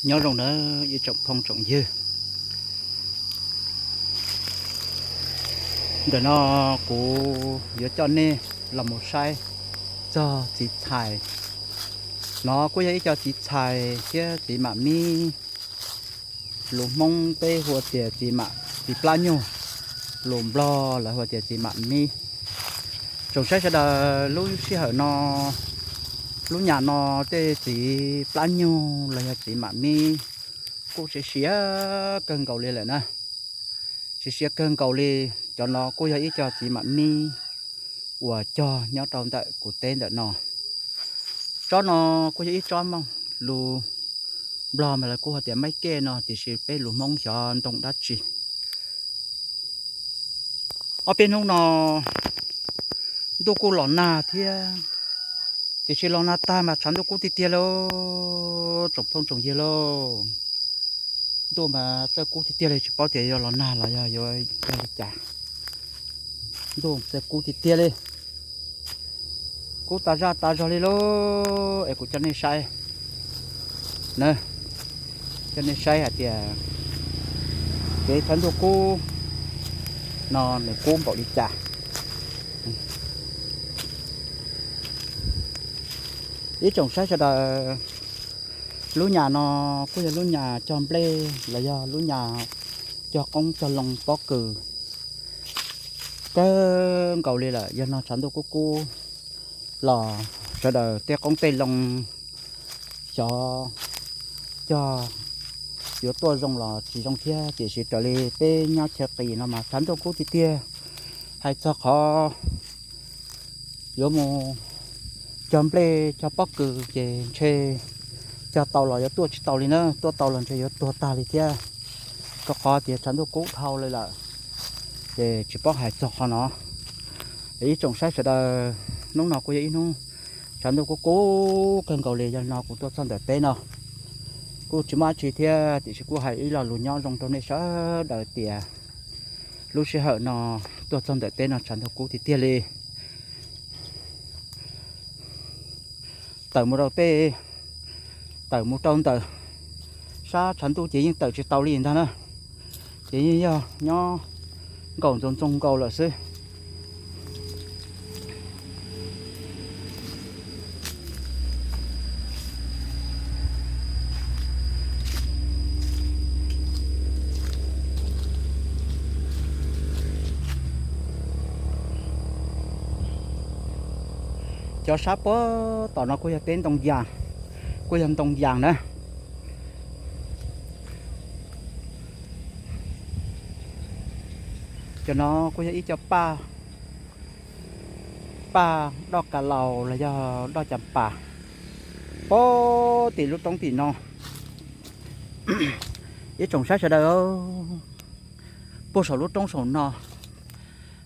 Nyob zoo nawb ib tsoom phooj tsoom ywg. Ntawm no kuv yuav coj nej los mus saib txog txiv txhais. No kuj yog ib co txiv txhais thiab txiv mam mib. Lus Hmoob peb hu tias txiv mam, txiv plab nyuj, lus Nplog lawv hu tias txiv mam mib. Tsoom saib sawv daws, lub sij hawm no, lub nyam no tej txiv plab nyuj los yog txiv mam mib kuj siav siav kawg nkaus li lawm na. Siav siav kawg nkaus li. Cov no kuj yog ib co txiv mam mib uas cog nyob rau ntawm kuv teb ntawm no. Tsob no kuj yog ib tsob moj, lus Nplog mas lawv kuj hais tias maiv kej no, tiam sis peb lus Hmoob xyov ntoo dab tsi. Ob peb hnub no ntuj kuj los nag thiab, tiam sis los nag tag mas tshav ntuj kub tiag tiag lauj tsoom phooj tsoom ywg lauj. Ntuj mas txawj kub tiag tiag li, tsis paub tias yuav los nag los yog yuav yog li cas. Ntuj txawj kub tiag tiag li, kub tas zaj tas zog li lauj. Es kuv coj nej saib na, coj nej saib hais tias kev tshav ntuj kub no nws kub npaum li cas. Ib tsoom saib sawv daws, lub nyam no kuj yog lub nyam cog nplej los yog lub nyam cog qoob cog loo pob kws kawg nkaus li lawm. Yog no tshav ntuj kub kub los sawv daws tej qoob tej loo xyov cog yuav tuaj zoo los tsis zoo thiab, tiam sis raws li peb nyob chaw qis no mas tshav ntuj kub tiag tiag. Hais txog qhov yuav mus cog nplej cog pob kws ces ntshe cog tau los yuav tuaj tsis tau li na, tuaj tau los ntshe yuav tuag tag li thiab, rau qhov tias tshav ntuj kub dhau li lawm. Ces tsis paub hais txog qhov no. Ib tsoom saib sawv daws, hnub no kuj yog ib hnub tshav ntuj kub kub kawg nkaus li. Yog no kuv tuaj txog ntawm teb no kuj tsis muaj dab tsi thiab, tiam sis kuj hais ib lo lus nyob zoo rau nej sawv daws tias lub sij hawm no tuaj txog ntawm teb no tshav ntuj kub tiag tiag li. Tawm mus rau tej, tawm mus rau ntawm sab tshav ntuj ces yeej tawm tsis tau li ntag na, ces yeej yog nyob nkaum ntxoov ntxoo nkaus lawm xwb. Cov sab puag tom no kuj yog teb ntoo yas, kuj yog ntoo yas na. Cov no kuj yog ib co paj, paj doj kas laus los yog doj cas pas puag tim lub roob tim no. Ib tsoom saib sawv daws, puag saum lub roob saum no,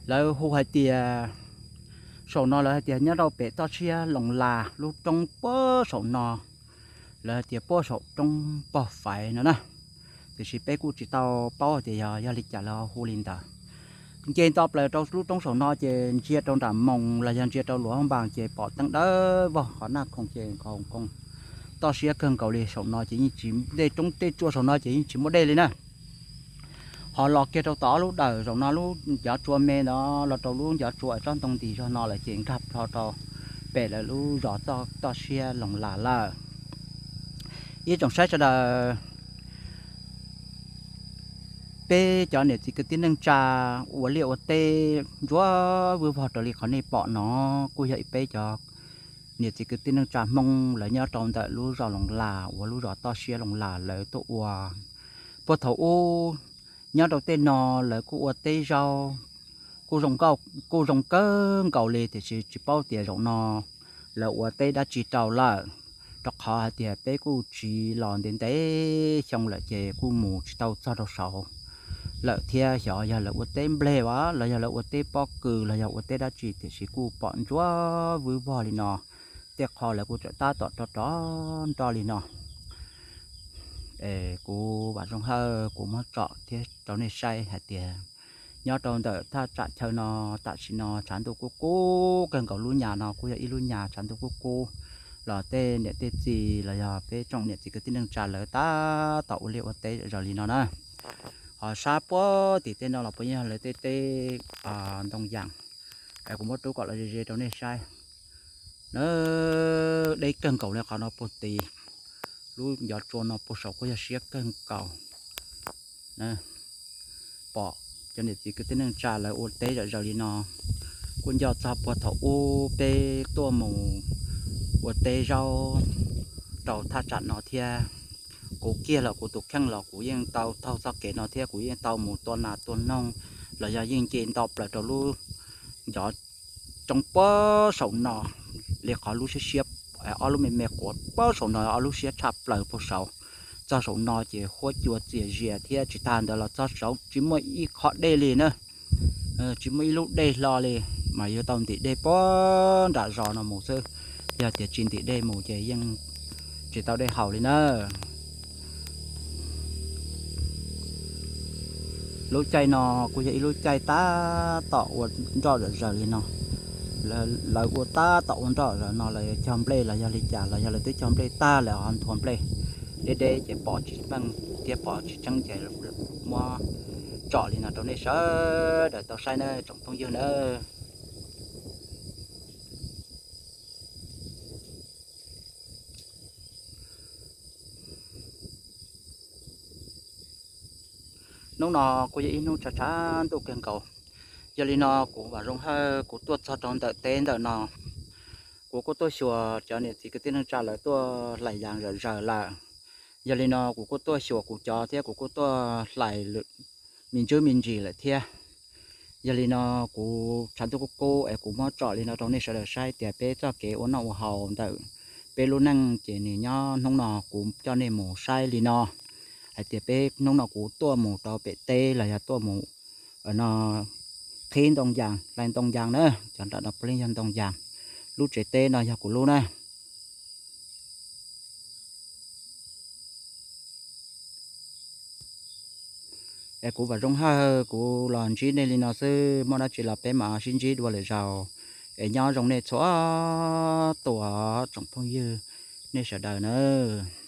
lawv hu hais tias, saum no lawv hais tias nyob rau pem toj siab Loos Las lub roob puag saum no, lawv hais tias puag saum roob Pog Faiv no na. Tiam sis peb kuj tsis tau paub tias yog, yog li cas lawv hu li ntawd. Nce nto plaws rau lub roob saum no ces ntsia rau nram Moos los yog ntsia rau Luam Haj Npas ces pom teeb dawb vog qhov Naj Khoom ces nkaus koog toj siab kawg nkaus li. Saum no ces yeej tsis, tej roob tej tsua saum no ces yeej tsis muaj dej li na. Ho los kiag rau tom ob lub dawm, zaum no lub ncov tsua me no los rau lub ncov tsua tsob ntoo ntis zog no lawm ces nkag plho rau pem lawv lub zos txoj toj siab Loos Las lawm. Ib tsoom saib sawv daws, peb cov niam txiv kwv tij neej tsa ua liaj ua teb ntsuab vwb vog raws li qhov nej pom no, kuj yog peb cov niam txiv kwv tij neej tsa Hmoob lawv nyob rau ntawm lub zos Loos Las uas lub zos toj siab Loos Las lawv tuaj ua. Puag thaum ub nyob rau tej no lawv kuj ua teb zaub, kuj zoo kawg nkaus li, tiam sis tsis paub tias zaum no lawv ua teb dab tsi rau lawm, rau qhov hais tias peb kuj tsiv los ntev ntev xyoo lawm ces kuj mus tsis tau txog rau saud lawm thiab. Xyov yog lawv ua teb nplej as los yog lawv ua teb pob kws los yog ua teb dab tsi, tiam sis kuj pom ntsuab vwb vog li no. Tej qho lawv kuj tseem tab tom rov rov nroj li no. Es kuv Vam Zoo Hawj kuv muab tsom thiab rau nej saib hais tias nyob rau ntawm thaj tsam chaw no, tam sim no tshav ntuj kub kub kawg nkaus, lub nyas no kuj yog ib lub nyas tshav ntuj kub kub. los tej niam tej txiv los yog peb tsoom niam txiv kwv tij neej tsa lawv tab tom ua liaj ua teb zom zaws li no na. Ho sab puag tim tej no los puas yog lawv tej teb ntoo yas. Es kuv muab rub kom los ze ze rau nej saib na. Deb kawg nkaus li qhov no puag tid, lub ncov tsua no puag saum kuj yog siab kawg nkaus. Pom cov niam txiv kwv tij neej tsa lawv ua teb zom zaws li no, kuj nco txog puag thaum ub peb tuaj mus ua teb zaub rau thaj tsam no thiab. Kuv kiag los kuv tus kheej los kuv yeej tau taug txoj kev no thiab kuv yeej tau mus tua nas tua noog los yog yeej nce nto plaws rau lub ncov tsoo puag saum no li qhov lub siab siab, ob lub me me quav puag saum no ob lub siab tshaj plaws puag saud. Txog saum no ces huab cua txias zias thiab tsis tag ntawd los txog saud tsis muaj ib qho dej li na. Tsis muaj ib lub dej hlo li, mas yuav tau ntim dej puag nram zos no mus xwb. Yog tias tsis ntim dej mus ces yeej tsis tau dej haus li na. Lub caij no kuj yog ib lub caij tab tom ua nroj zom zaws li no. Lawv ua tab tom ua nroj zaws no lawv cog nplej los yog li cas los yog lawv twb cog nplej tag lawm ho nthua nplej deb deb ces pom tsis meej thiab pom tsis tseeb ces muab tsom li no rau nej sawv daws tau saib na tsoom phooj ywg na. Hnub no kuj yog ib hnub tshav tshav ntuj kawg nkaus, yog li no kuv Vam Zoo Hawj kuv tuaj txog rau ntawm teb ntawm no, kuv kuj tuaj xyuas cov niam txiv kwv tij neej tsa lawv tuaj hlais yas zom zaws lawm. Yog li no kuv kuj tuaj xyuas kuv cov thiab kuv kuj tuaj hlais me ntsuj me ntsis lawm thiab. Yog li no kuv tshav ntuj kub kub es kuv muab tsom li no rau nej sawv daws saib tias peb txoj kev ua noj ua haus ntawm peb lub neej ces nws nyob hnub no kuv coj nej mus saib li no, hais tias peb hnub no kuv tuaj mus rau pem teb los yog tuaj mus no qhib ntoo yas, hlais ntoo yas na, cov nram no puav leej yog ntoo yas. Lub tsev teb no yog kuv lub na. Es kuv Vam Zoo Hawj kuv los ntsib nej li no xwb, muaj dab tsi los peb mam sib ntsib dua lwm zaus. Es nyob zoo nej txhua tus tsoom phooj ywg nej sawv daws nawb.